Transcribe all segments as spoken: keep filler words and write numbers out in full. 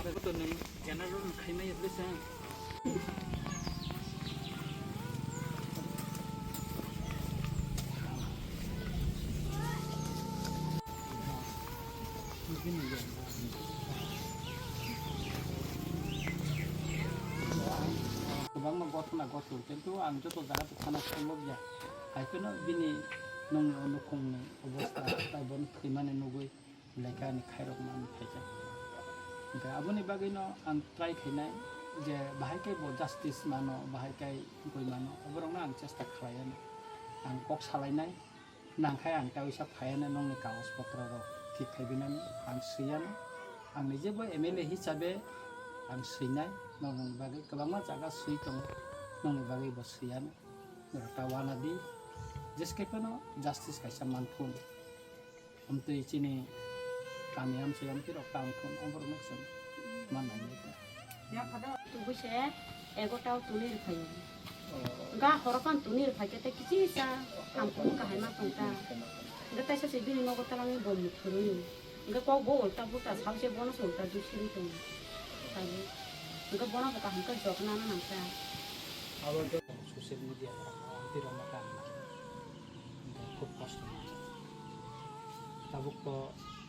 Koto nwng general no khaimai ya bwsa. Kwbangma gotna gothok, kintu ang joto jaga twi thana thangwi ya. Hai phano bini nwng nukhungni obostha, tai bono thwimani nugwi. Lekha ni khairok man phaikha. Hingkhe aboni bagwino ang try khainai je bahai khe bo justice mano, bahai khe wngwi mano, oborokno ang chesta khlaianw. Ang kok salainai, nangkhai ang tawisa phaianw nokni kagoj potro rok thik khai binani ang swiyanw. Ang nije bo M L A hisabe ang swinai, nokni bagwi kwbangma jaga swi tongo, nokni bagwi bo swiyanw. Rota wanadi, jeskhe phano justice kaisa manthung. Amtwi chini kami amchai amtwi rok tang thung, amborok no chwng ma nai nai ta. Tubui se ego tao tuni rwphai. Ga horo phan tuni rwphai khe tei kichisa hamkung kahai ma tong ta. Ga taisa se bini nogo talangwi bom ni phuruni. Ga kok bo ulta pulta sab se bono se ulta dusiri tong. Sabo. Ga bono bo kaham khe jotna na nang ta. Abo social media rok twi rok ma tang. Khub kosto. Tabuk to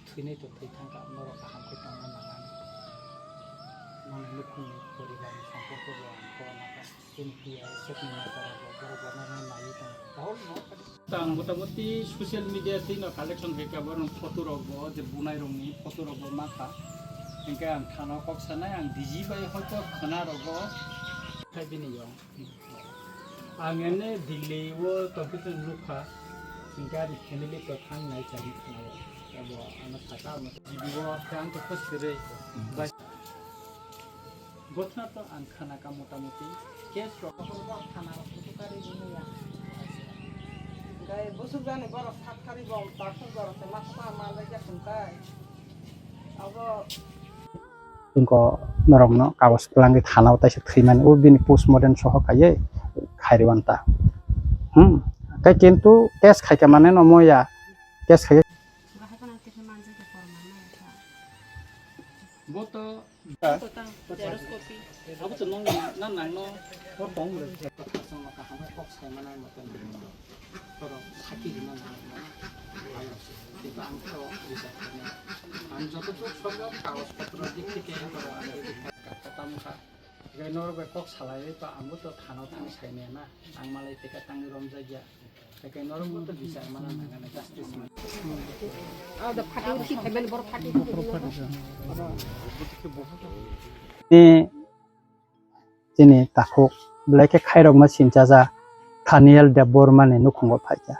thwinai to thwi thangkha, norok kaham khe tongna nangan. Nokni nukhungni poribarni somporko bo ang kok nakha. Chini T I S F ni neta rok bo borok bo nokno naiwi tongo. Tahor no. Ang motamoti social media twi no collection khaikha, borok photo rok bo, je bunai rokni photo rok bo mankha. Hinkhe ang thana kok sanai, ang D G bai hoito khwna rok bo khai bini yong. Ang ene Delhi o tongphitwng nukha, hingkhe ani family to thang nai chani khwnao. Abo ano saka amo G B o khe ang to khosirwi bai. Gothna to ang khanaka motamoti case rok. Thana rok kutu kari bini ya. Gai busuk jani borok sat kari bom takhuk borok se ma ma ma lai ja khum kai. Abo Tungko norokno kagoj twlangwi thanao taisa thwimani, o bini postmortem soho kaiwi khairwi manta. Hmm. Khe kintu case khaikha mane no moya, case khai. Bo to xerox copy. Abo to nong na nang no hor tong le. Kaham kok sai mana mo to. Borok sakhi rwna nango, ang rok se. Kintu ang khe o reserve khainai. Ang joto tok sob kagoj potro dik thike borok ang khe tamo kha. Hingkhe norok bai kok salai bai to ang bo to thana thang sai maya na. Ang malai teka tangwi romjak ya. Hingkhe norok bo to bichar mana nangani justice mana. Ah, the party, the party. Ni Chini takhuk belai khe khairokma sinchajak Thaniel Debbarmani nukhungo phaikha.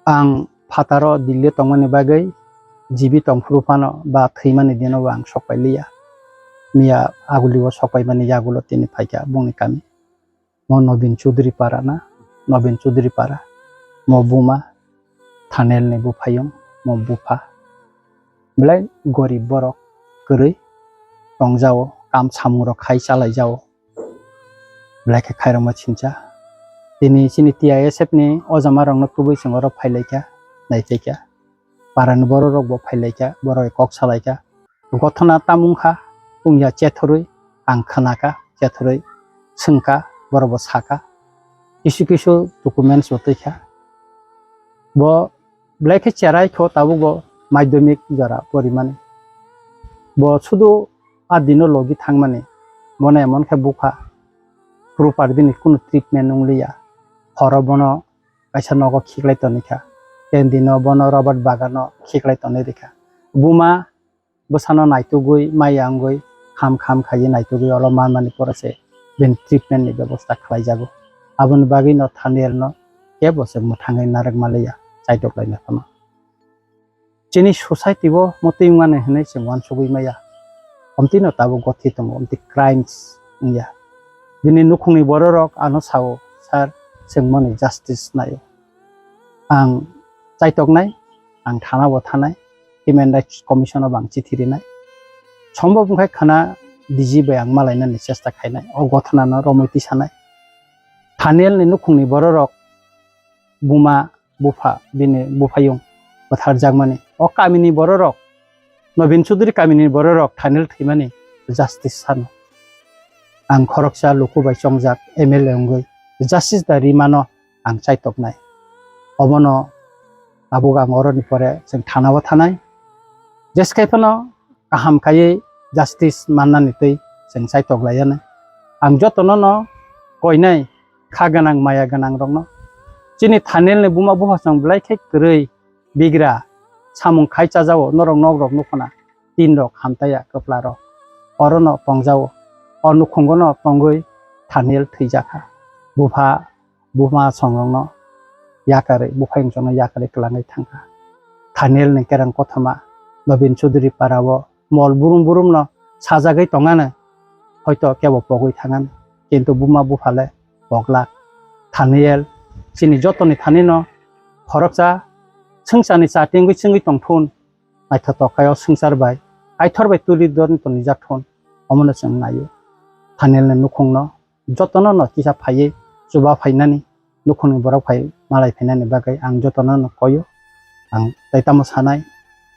Ang phataro Delhi tongmani bagwi jibi tongphuru phano ba thwimani dino bo ang sokpai liya. Miya agulio sokpaimani yagulo tini phaikha bongni kami. Mo Nobin Chaudhary para na, Nobin Chaudhary para. Mo buma Thaniel ni buphayung, mo bupha. Belai gorib borok, kwrwi tongjao, kam samung rok khai chalaijao. Belai khe khairokma sincha. Tini chini T I S F ni ojama rokno tubui chwng oro phailaikha, naiphaikha. Parani borok rok bo phailaikha, borok kok salaikha. Gothona tamung kha, wngya chethorwi ang khwnakha, chethorwi swngkha, borok bo sakha. Kisu kisu documents bo twikha. Bo belai khe cherai kho tabuk bo madhyamik jora porimani. Bo sudu a dino logi thangmani. Bono emon khe bukha. Proper bini kunu treatment wngliya. Horo bono kaisa nogo khiklai tonikha. Kendino bono Robert Bagano khiklai tonwi rikha. Buma bwsano naitugwi, maya wngwi, kham kham khaiwi naitugwi olo manmani pore se bini treatment ni bebosta khlaijago. Aboni bagwino Thaniel no kebo se mwthangwi narwk maliya, chaitok laina phano. Chini society o motwi wngmani hinwi chwng uansugwi maya. Omtwino tabuk gothi tongo, omtwi crimes wngya. Bini nukhungni bororok ano sao, "Sir, chwng mani justice naio." Ang chaitoknai, ang thana bo thanai, Human Rights Commission o bo ang chithi rinai. Sombhob wngkha khana D G bai ang malainani chesta khainai, o gothana no romwi tisanai. Thaniel ni nukhungni bororok buma, bupha, bini buphayung bwtharjakmani. O kamini bororok Nobin Chudri kamini bororok Thanil thwimani justice sano. Ang khoroksa luku bai chongjak M L A wngwi justice da rimano ang chaitoknai. Obono tabuk ang oroni pore chwng thanao thanai. Jeskai phano kaham khaiwi justice mannani twi chwng chaitok laiyani. Ang jotono no koinai kha gwnang maya gwnang rokno. Chini Thanilni buma bupha chwng belai khe kwrwi bigra samung khai chajao norok nok rok nukhuna tin rok hamtaya kwpla rok orono tongjao o nukhungo no tongwi Thanil thwijakha. Bupha buma songrokno yakarwi, buphai wngchokno yakarwi kwlangwi thangkha. Thanilni kereng kothoma Nobin Chudri parao mol burum burumno sajagwi tongano, hoito kebo pogwi thangano, kintu buma buphale poglak. Thaniel chini jotoni thanino khoroksa swngcharni chati wngwi chwngwi tongthun, naithotok khaio swngchar bai Kaithor bai turi dorni tonijakthun, omono chwng naio. Thanielni nukhungno jotono no kisa phaiwi chuba phainani, nukhungni borok phai malai phainani bagwi ang jotono no koio. Ang tei tamo sanai,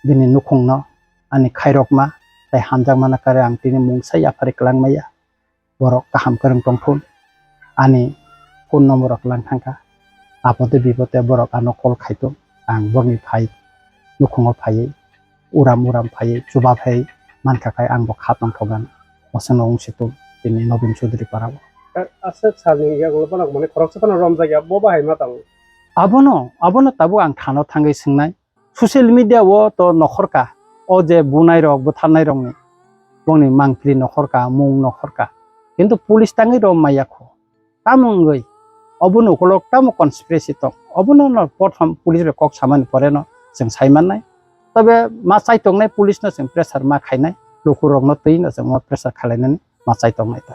bini nukhungno ani khairokma tei hamjakmano kare ang tini mungsa yaphari kwlangmaya. Borok kaham kwrwng tongthun. Ani phone number rok lang thangkha. Apode bipode borok ano call khaithun. Ang borokni phai nukhungo phaiwi uram uram phaiwi chuba phai mankha khai ang bo kha tongthokgana. Osano wngsitung tini Nobin Chudri parao. Aswk salni yagulo bono mane khoroksa phano romjakya, bo bahai ma tongo? Abono, abono tabuk ang thano thangwi swngnai. Social media o to nokhorka, o je bunai rok, butharnai rokni, bongni mangpili nokhorka, mung nokhorka. Kintu police tangwi rom maya kho. Tamo wngwi, obono ukolok tamo conspiracy tong. Obono no prothom police bai kok samani pore no chwng sai mannai. Tobe ma chai tongnai police no chwng pressure ma khainai. Lukurokno twi no chwng ma pressure khalainani ma chai tongnai ta.